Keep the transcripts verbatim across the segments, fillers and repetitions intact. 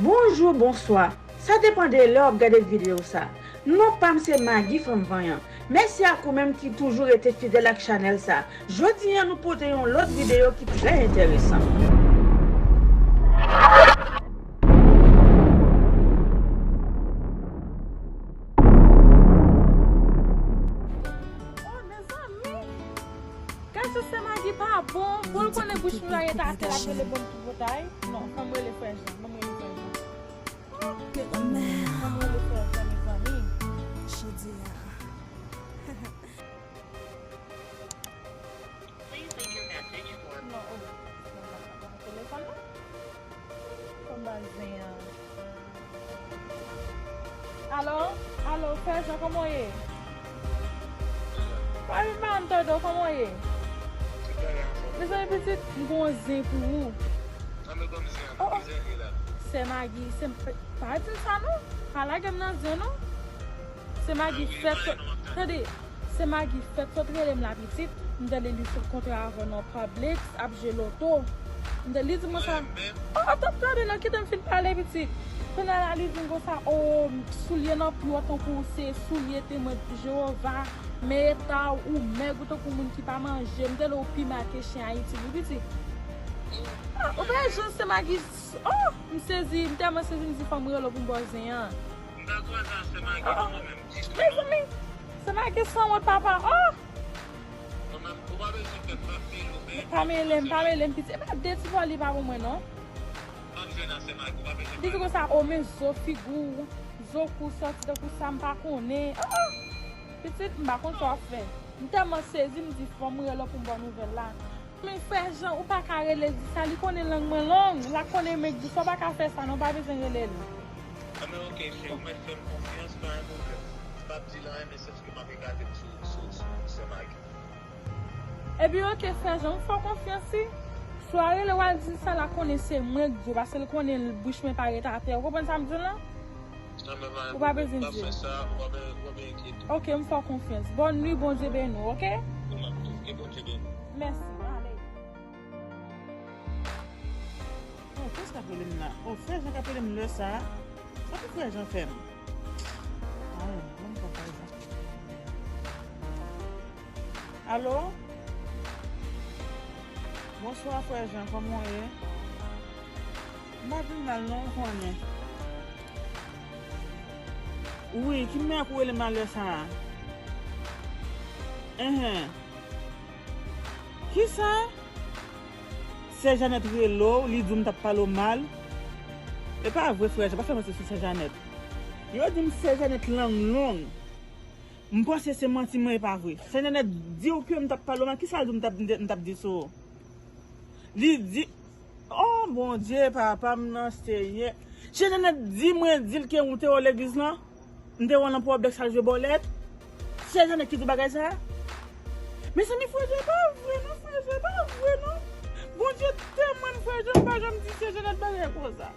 Bonjou, bonswa. Sa depann de lè w ap gade videyo sa. Non pa m se Maggie Fanm Vanyan. Mèsi ak ou menm ki toujou rete fidèl ak chanèl sa. Jodi a nou pote yon lòt videyo ki trè enteresan. Oh, mezanmi! Gad jan sè Maggie pa bon. Pou l konnen bouch mwen la ret atè, l ap rele ban m tripotay. Non, fò m rele frè Jan. Ban m rele frè Jan. Oh, mezanmi, fò m rele frè Jan, mezanmi. Jodi a. Non, oh. Telefòn nan? Kòman zen an? Alo? Alo, frè Jan, kòman w ye? Pa vin pa m tande w, kòman w ye? Mezanmi pitit, m gon zen pou ou. Oh, oh. Sè Maggie, sè m, pa di m sa non. Pa lage m nan zen non. Sè Maggie fèt sot, tande, sè Maggie fèt sot rele m la pitit. M tande li sot kontre avè w nan Publix, ap jwe loto. M tande li di mwen sa. Oh, oh, tande non, kite m fin pale pitit. Kounye a la li di m konsa, oh, soulye nan pye w tankou se soulye Temwen Jewova, men eta w, ou mèg, ou tankou moun ki pa manje. M tande ou pi mal ke chen Ayiti wi pitit. Ah, ou pa jan sè Maggie. Oh, m sezi, m tèlman sezi, m di fò m rele w pou m ba w zen an. M pa kwaze a sè Maggie non mwen menm ditou non. Mezanmi, sè Maggie sanwont papa. Oh! Mwen menm, ou pa bezwen fè m, m ap mele w, men pa mele m, pa mele m pitit. E pa de ti vòl li pa pou mwen non. M ap jwenn a sè Maggie, ou pa bezwen pale. Li di konsa, o men zo figi w, zo kou w sòti tankou sa m pa konnen. Oh, oh! Pitit, m pa konn sa w ap fè. M tèlman sezi, m di fò m rele w pou m ba w nouvèl la. Men frè Jan, ou pa ka rele di sa, li konnen lang mwen long, l ap konnen men di sa, w pa ka fè sa non, w pa bezwen rele l. Anben oke cheri, ou mèt fè m konfyans, pa gen pwoblèm. M p ap di l anyen, men se paske m ap egate m sou, sou, sou sè Maggie. Ebyen oke frè Jan, m fè w konfyans wi. Si w a rele w al di sa, l ap konnen se mwen k di w, paske l konnen bouch mwen pa ret atè. Ou konprann sa m di w lan? Ou pa bezwen di. Oke, m fè w konfyans. Bòn nwi, Bondye beni w, oke? Mèsi, ale. Oh, kiyès k ap rele m la? Oh, frè Jan k ap rele m lè sa a. Sa pou frè Jan fè m? Ah, ban m pran frè Jan. Alo? Bonswa frè Jan, kòman w ye? M pa pi mal non, ou konnen. Wi, ki mèg ou rele m a lè sa a? Enhen. Kisa? Sè Janèt rele w, li di w m t ap pale w mal. E pa vre frè Jan, pa fè manti sou sè Janèt. Yo di m sè Janèt lang long. M panse se manti mwen, e pa vre. Sè Janèt di w ke m t ap pale w mal, kisa l di w m t ap, m t ap di sou ou? Li di, oh Bondye, papa m nan, Senyè. Sè Janèt di mwen, di l ke ou te wè w legliz lan? M te wè w nan Publix al jwe bòlèt. Sè Janèt ki di w bagay sa a? Mezanmi, frè Jan, e pa vre non, frè Jan, e pa vre non. Bondye temwen m, frè Jan, m pa janm di sè Janèt bagay konsa.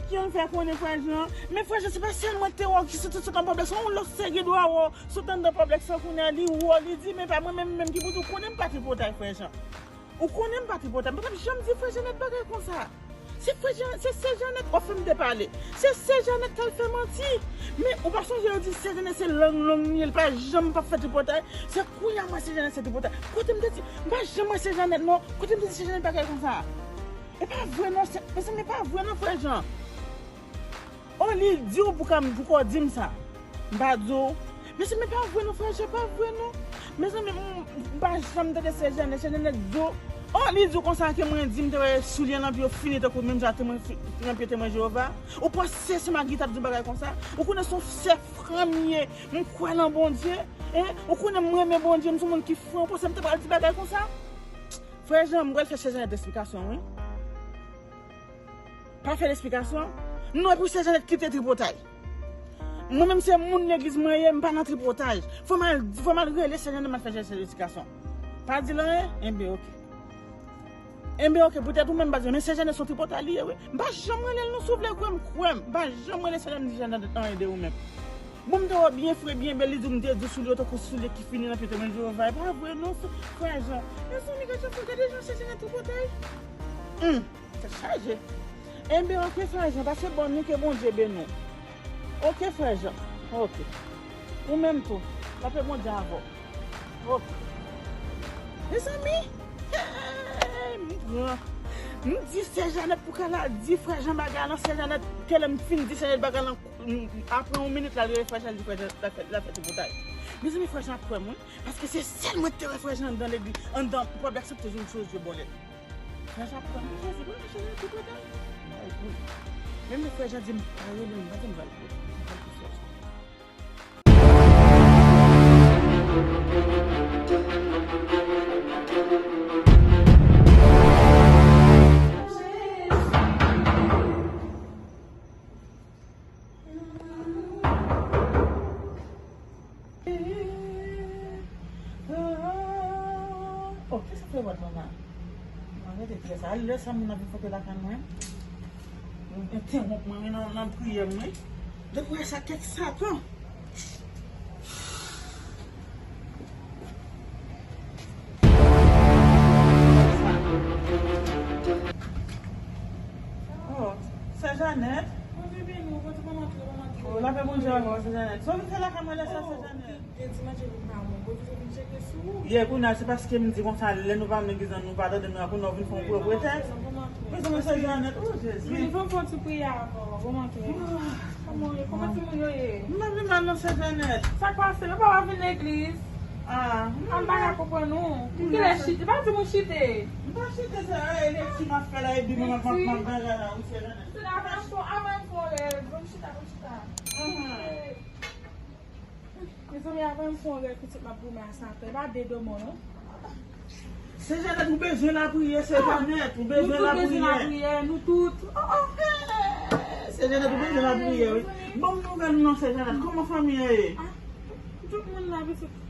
Jan fè konnen frè Jan. Men frè Jan, se pa sèl mwen te wè w ki soti sot nan Publix, se yon lòt seri dwa wè w sot anndan Publix lan kounye a, li wè w, li di, men pa mwen menm, menm ki pou di w konnen m pa tripotay frè Jan. Ou konnen m pa tripotay, m pa t ap janm di frè Janèt bagay konsa. Se frè Jan, se sè Janèt w ap fè m depale. Se sè Janèt k al fè manti. Men ou pa sonje yo di sè Janèt se lang long li ye, li pa janm p ap fè tripotay. Se kounye a m wè sè Janèt se tripotay. Kote m te di, m pa janm wè sè Janèt non. Kote m te di sè Janèt bagay konsa? E pa vre non, se, mezanmi, e pa vre non, frè Jan. Oh, li di w pou ka, pou ka w di m sa. M pa di w. Mezanmi, e pa vre non, frè Jan, e pa vre non. Mezanmi, m, m pa janm tande sè Janèt, sè Janèt di w. Oh, li di w konsa ke mwen di m te wè soulye nan pye w fini tankou menm jan ak temwen, nan pye Temwen Jewova. Ou panse se Magi t ap di w bagay konsa? Ou konnen se yon sè fran m ye, m kwè nan Bondye. Hein? Ou konnen m renmen Bondye, m se yon moun ki fran. Ou panse m te pral di bagay konsa? Frè Jan, m pral fè sè Janèt esplikasyon, wi. Pa fè l esplikasyon. Non, epi sè Janèt kite tripotay. Mwen menm se moun legliz mwen ye, m pa nan tripotay. Fò m al, fò m al rele sè Janèt, m al fè sè Janèt esplikasyon. Pa di l anyen? Enben, oke. Enben, oke, poutèt ou menm, pa di, men sè Janèt se yon tripotay li ye, wi. M pa janm rele l non, si w vle kwè m, kwè m. M pa janm rele sè Janèt, di Janèt anyen de ou menm. Bon, m te wè w byen fre, byen bèl, li di w m te di w soulye w tankou soulye ki fini nan pye Temwen Jewova. E pa vre non, frè Jan. Mezanmi, gade jan, gade jan sè Janèt tripotay. Hum, tèt chaje. Enben, oke, frè Jan, pase bòn nou, ke Bondye beni w. Oke, frè Jan. Oke. Ou menm tou. Lapè Bondye avè w. Oke. Mezanmi, hey, m pran. M di Sè Janèt pou kal al di frè Jan bagay lan, Sè Janèt, ke lè m fin di Sè Janèt bagay lan, m, apre yon minit, l al rele frè Jan, l di frè Jan, l ap fè, l ap fè tripotay. Mezanmi, frè Jan ap kwè m, wi. Paske se sèl mwen ki te wè frè Jan anndan legliz, anndan, pwòp Jackson te jwenn chou zye bòlèt. Frè Jan ap kwè m, Jezi, mwen mache nan tripotay. Ay, wi. Menm lè frè Jan di m pa rele m, m pa di m pral, m pral pou frè Jan. Oh, kisa fè wòd mwen la? Mwen rete trè sa. Lè sa moun ap vin fòte lakay mwen. Entewonp mwen nan, nan priyè mwen. Depi wè sa tèt Satan. Oh, Sè Janèt. Bondye beni w, bondye ban m antre, ban m antre. Oh, lapè Bondye avè w, Sè Janèt. Sa w vin fè lakay mwen lè sa, Sè Janèt? Gen ti manje pou m pa mwen. Bondye vin tcheke sou ou. Yè, kounye a, se paske m di konsa, lè nou pa nan legliz lan, nou pa tande nou, kounye a, w vin fè yon gwo pretèks. Mezanmi, Sè Janèt, oh, Jezi. Vin, vin fè yon ti priyè avè w, ban m antre. Kòman w ye? Kòman timoun yo ye? M pa pi mal non, Sè Janèt. Sa k pase? Yo pa wè w vin legliz? Ah, m pa ka konprann ou. Ou genlè chite. Pa di m ou chite. M pa chite, se, eh, lekti m ap fè la, epi m ap, m ap, m ap gade la, wi, Sè Janèt. Se la, avan m fè, avan m fè yon rèv. Ban m chita, ban m chita. Mezanmi, avan m fè yon rèv, pitit m ap goumen a sa atò. E pa de domon, non. Sè Janèt, ou bezwen lapriyè, Sè Janèt, ou bezwen lapriyè. Nou tout bezwen lapriyè, nou tout. Oh, oh. Sè Janèt, ou bezwen lapriyè, wi. Ban m nouvèl non, Sè Janèt. Kòman fanmi an ye? Ah, tout moun la, pitit.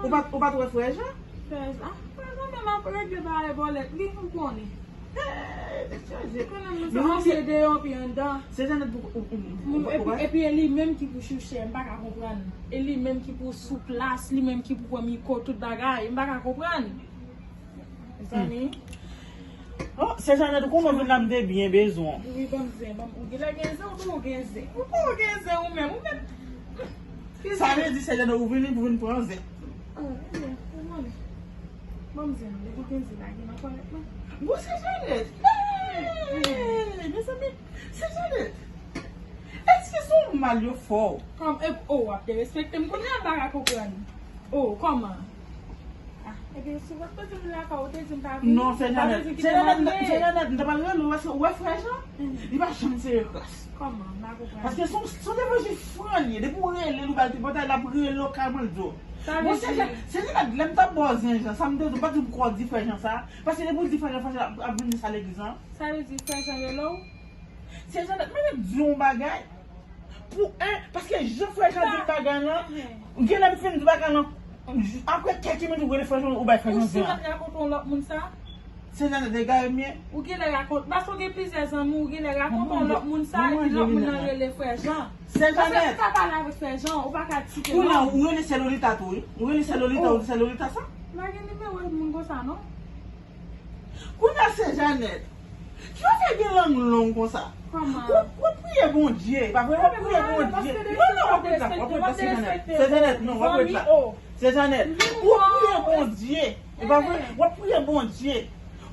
Ou pa, ou pa t wè frè Jan? Frè Jan, ah, frè Jan menm ap regle bagay bòlèt li, ou konnen. Hey, tèt chaje. Konnen moun sa, se deyò epi anndan. Sè Janèt pou, ou, ou, ou, ou, epi, epi e li menm ki pou chouchè, m pa ka konprann. E li menm ki pou sou plas, li menm ki pou pran mikwo, tout bagay. M pa ka konprann. Mezanmi. Oh, Sè Janèt, ou konnen w vin la, m te byen bezwen w. Wi, ban m zen, ban m, ou genlè gen zen, ou tou ou gen zen. Ou tou ou gen zen, ou menm, ou menm. Sa vle di, Sè Janèt, ou vini pou vin pran zen. Oh, ebyen, ou konnen. Ban m zen, depi gen zen, pa gen nan kòlèt mwen. Bon, Sè Janèt. Hey, mezanmi, Sè Janèt. Èske se yon mal yo fè w? Kòm, e, oh, w ap derespekte m kounye a, m pa ka konprann. Oh, kòman? Ah, ebyen, si w pa t di m lakay ou, ou te di m pa vini. Non, Sè Janèt. Sè Janèt, m t ap pral rele w, èske ou wè frè Jan? Li pa janm serye kras. Kòman? M pa konprann. Paske se yon, se yon defanjis fran li ye. Depi w rele l, ou ba l ti pòtay, l ap rele w kalman l di w. Bon, Sè Janèt, Sè Janèt, lè m t ap ba w zen jan, sa m te di w, m pa t di w pou w di frè Jan sa. Paske depi w di frè Jan, frè Jan ap, ap vin di sa legliz lan. Sa vle di frè Jan rele w? Sè Janèt, mwen te di yon bagay. Pou, en, paske jan frè Jan di m bagay lan, genlè m fin di bagay lan, apre kèk minit ou rele frè Jan, ou bay frè Jan zen an. Ou sou mèt rakonte yon lòt moun sa? Sè Janèt, egare m ye. Ou genlè rakonte, paske w gen plizyè zanmi, ou genlè rakonte yon lòt moun sa, epi lòt moun nan rele frè Jan. Sè Janèt. Paske ou ka pale avèk frè Jan, ou pa ka site non. Kounye a, ou rele sè Lolita tou, wi. Ou rele sè Lolita, ou di sè Lolita sa? M pa gen nimewo moun konsa, non. Kounye a, Sè Janèt. Kijan w fè gen lang long konsa? Kòman? W ap, w ap priye Bondye, pa vre? W ap priye Bondye. Non, non, w ap ret la, w ap ret la, Sè Janèt. Sè Janèt, non, w ap ret la. Sè Janèt, w ap priye Bondye. E pa vre? W ap priye Bondye.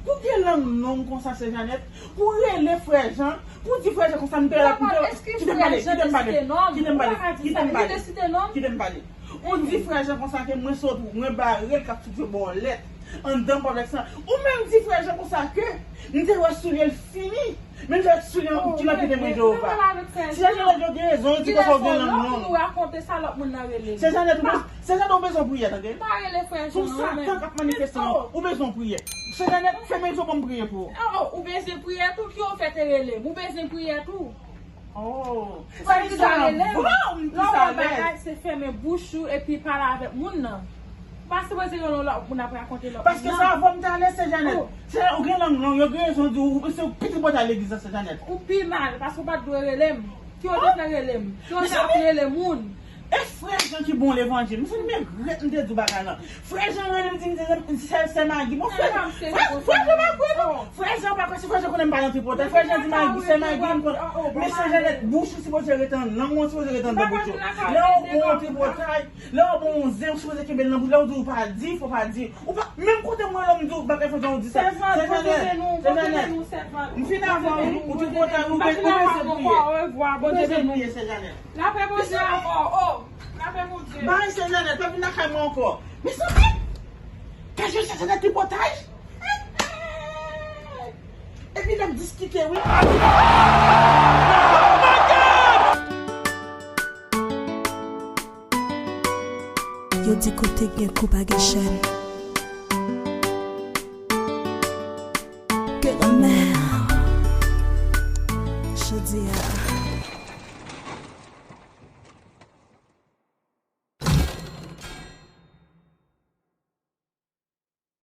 Pou gen lang long konsa, Sè Janèt, pou rele frè Jan, pou di frè Jan konsa, m te la, m te la. Kite m pale, kite m pale, kite m pale, kite m pale, kite m pale. Ou di frè Jan konsa ke mwen sot, mwen bare l k ap sot jwe bòlèt anndan pwovèks lan. Ou menm di frè Jan konsa ke m te wè soulye l fini. Men m te wè soulye l ki nan pye mwen, Jewova. Sè Janèt, yo gen rezon, yo di konsa w gen lang long. Ou rakonte sa lòt moun nan rele. Sè Janèt, ou bez-, Sè Janèt, ou bezwen priyè, tande. Pa rele frè Jan non, men. Pou Satan k ap manifeste lan, ou bezwen priyè. Sè Janèt, fèmen je w, ban m priye pou ou. Oh, oh, ou bezwen priyè tou, ki ou fè te rele m? Ou bezwen priyè tou. Oh, sa vle di sa avan m plis alèz. Lè w wè bagay, se fèmen bouch ou epi pale avèk moun nan. Pa sipoze gen yon lòt moun ap rakonte lòt moun nan. Paske sa avan m t alèz, Sè Janèt. Sè Janèt, ou gen lang long, yo gen rezon di ou se yon pitit bòt a legliz la, Sè Janèt. Ou pi mal, paske ou pa t dwe rele m. Ki ou te fè rele m? Ki ou te ap rele moun? E frè Jan ki bon levanjil. M fin regrèt m te di w bagay lan. Frè Jan rele m di m se, se, se Magi. Bon, frè, frè, frè Jan pa kwè non. Frè Jan pa kwè, si frè Jan konnen m pa nan tripotay. Frè Jan di Magi, se Magi m konn. Men Sè Janèt, bouch ou sipoze rete nan lang ou, sipoze rete nan bouch ou. Lè w bon tripotay, lè w bon yon zen, ou sipoze kenbe l nan bouch. Lè w di w pa di, fò w pa di. Ou pa, menm kote mwen la, m di w bagay fò jan ou di sa. Sè Janèt, Sè Janèt. M fin avè w, wi. Ou tripotay, ou be-, ou bezwen priye. Ou bezwen priye, Sè Janèt. Lapè Bondye avè w. Oh, lapè Bondye. Bay Sè Janèt, pa vin lakay mwen ankò. Mezanmi! Gade Sè Janèt tripotay. Epi n ap diskite, wi. Yo di kote gen kou pa gen chèn.